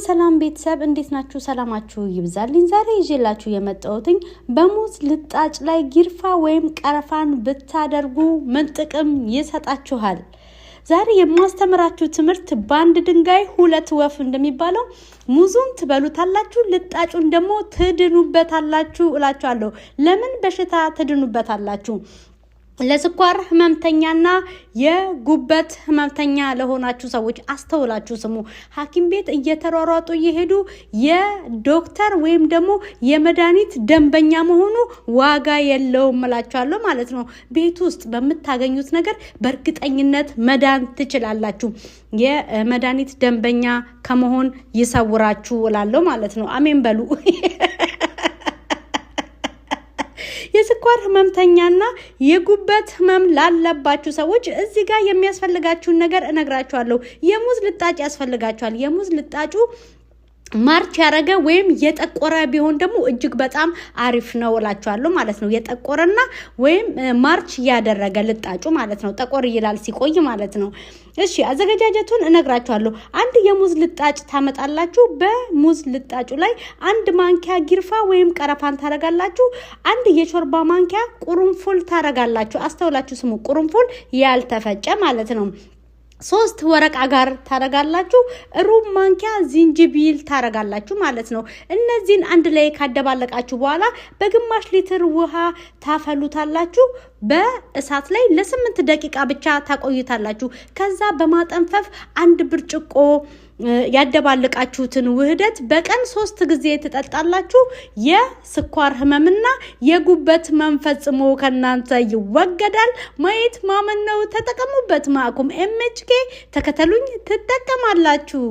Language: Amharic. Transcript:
ሰላም ቤተሰብ፣ እንዴት ናችሁ? ሰላማችሁ ይብዛልኝ። ዛሬ ይዤላችሁ የመጣሁትኝ በሙዝ ልጣጭ ላይ ጊርፋ ወይም ቀረፋን ብታደርጉ ምን ጥቅም ይሰጣችኋል? ዛሬ የማስተምራችሁ ትምህርት በአንድ ድንጋይ ሁለት ወፍ እንደሚባለው ሙዙን ትበሉታላችሁ፣ ልጣጩን ደግሞ ትድኑበታላችሁ እላችኋለሁ። ለምን በሽታ ትድኑበታላችሁ? ለስኳር ህመምተኛና የጉበት ህመምተኛ ለሆናችሁ ሰዎች አስተውላችሁ ስሙ። ሐኪም ቤት እየተሯሯጡ እየሄዱ የዶክተር ወይም ደግሞ የመድኃኒት ደንበኛ መሆኑ ዋጋ የለውም እላችኋለሁ ማለት ነው። ቤት ውስጥ በምታገኙት ነገር በእርግጠኝነት መዳን ትችላላችሁ። የመድኃኒት ደንበኛ ከመሆን ይሰውራችሁ እላለሁ ማለት ነው። አሜን በሉ። የስኳር ህመምተኛና የጉበት ህመም ላለባችሁ ሰዎች እዚህ ጋር የሚያስፈልጋችሁን ነገር እነግራችኋለሁ። የሙዝ ልጣጭ ያስፈልጋችኋል። የሙዝ ልጣጩ ማርች ያደረገ ወይም የጠቆረ ቢሆን ደግሞ እጅግ በጣም አሪፍ ነው እላችኋለሁ ማለት ነው። የጠቆረና ወይም ማርች ያደረገ ልጣጩ ማለት ነው። ጠቆር ይላል ሲቆይ ማለት ነው። እሺ፣ አዘገጃጀቱን እነግራችኋለሁ። አንድ የሙዝ ልጣጭ ታመጣላችሁ። በሙዝ ልጣጩ ላይ አንድ ማንኪያ ጊርፋ ወይም ቀረፋን ታረጋላችሁ። አንድ የሾርባ ማንኪያ ቁርንፉል ታረጋላችሁ። አስተውላችሁ ስሙ። ቁርንፉል ያልተፈጨ ማለት ነው። 3 ወረቅ አጋር ታረጋላችሁ። ሩብ ማንኪያ ዝንጅቢል ታረጋላችሁ ማለት ነው። እነዚህን አንድ ላይ ካደባለቃችሁ በኋላ በግማሽ ሊትር ውሃ ታፈሉታላችሁ። በእሳት ላይ ለ8 ደቂቃ ብቻ ታቆዩታላችሁ። ከዛ በማጠንፈፍ አንድ ብርጭቆ ያደባለቃችሁትን ውህደት በቀን 3 ጊዜ ትጠጣላችሁ። የስኳር ህመምና የጉበት ህመም ፈጽሞ ከናንተ ይወገዳል። ማየት ማመን ነው። ተጠቀሙበት። ማዕኩም MHK ተከተሉኝ፣ ትጠቀማላችሁ።